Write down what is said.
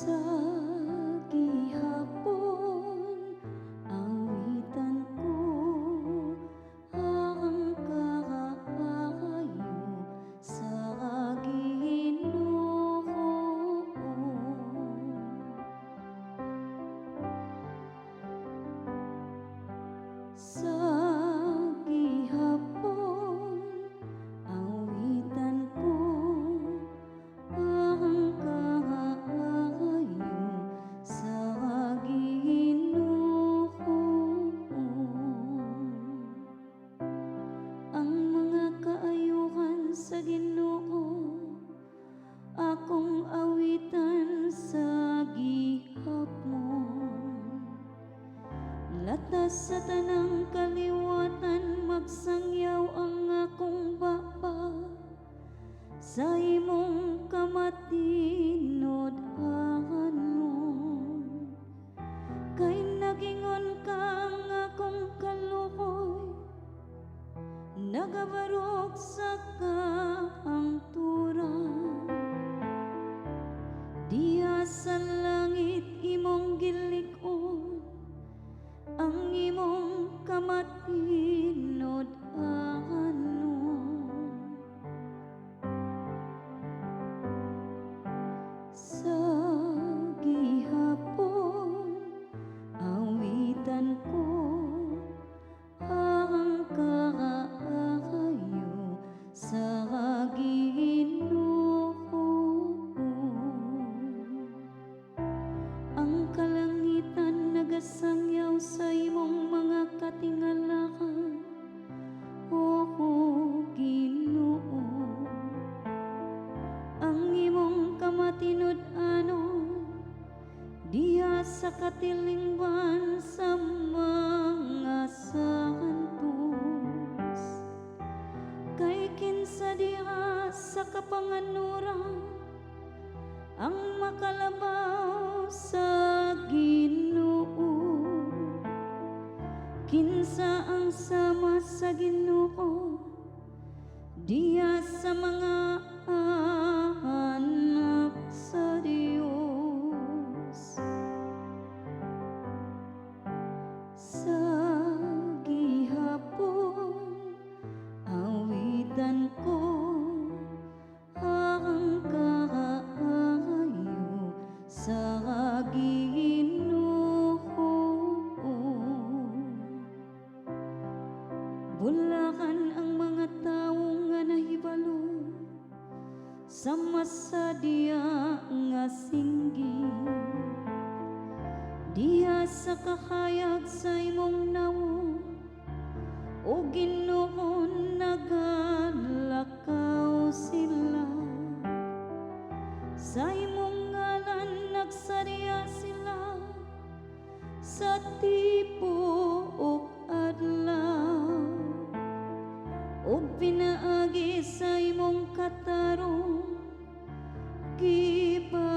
Sa gihapon, awitan ko ang kaayo sa Ginoo. Sa gihapon, awitan ko ang kaayo sa Ginoo. Ang mga kaayuhan sa Ginoo akong awitan sa gihapon. Latas sa tanang kaliwatan, magsangyaw ang akong baba sa imong kamatinud-anon. Kay nagingon ka ang akong kalukoy nagabarog sa kahangturan. Diha sa langit imong gilig-on ang imong kamatinud-anon. Sa gihapon, awitan ko ang kaayo sa Ginoo. Ang kalangitan nagasangyaw sa imong mga katingalahan, O Ginoo. Ang imong kamatinud-anon diha sa katilingban sa mga santos. Kay kinsa diha sa kapanganuran ang makalabaw sa Ginoo? Kinsa ang sama sa Ginoo diha sa mga anak sa Dios? Sa gihapon, awitan ko ang kaayo sa Ginoo. Bulakan ang mga tawo nga nahibalo sa masadya nga singgit. Diha sa kahayag sa imong nawong, o Ginoo, nagalakaw sila. Sa imong ngalan nagsadya sila sa tibuok adlaw. Ug pinaagi sa imong katarong gibabaw.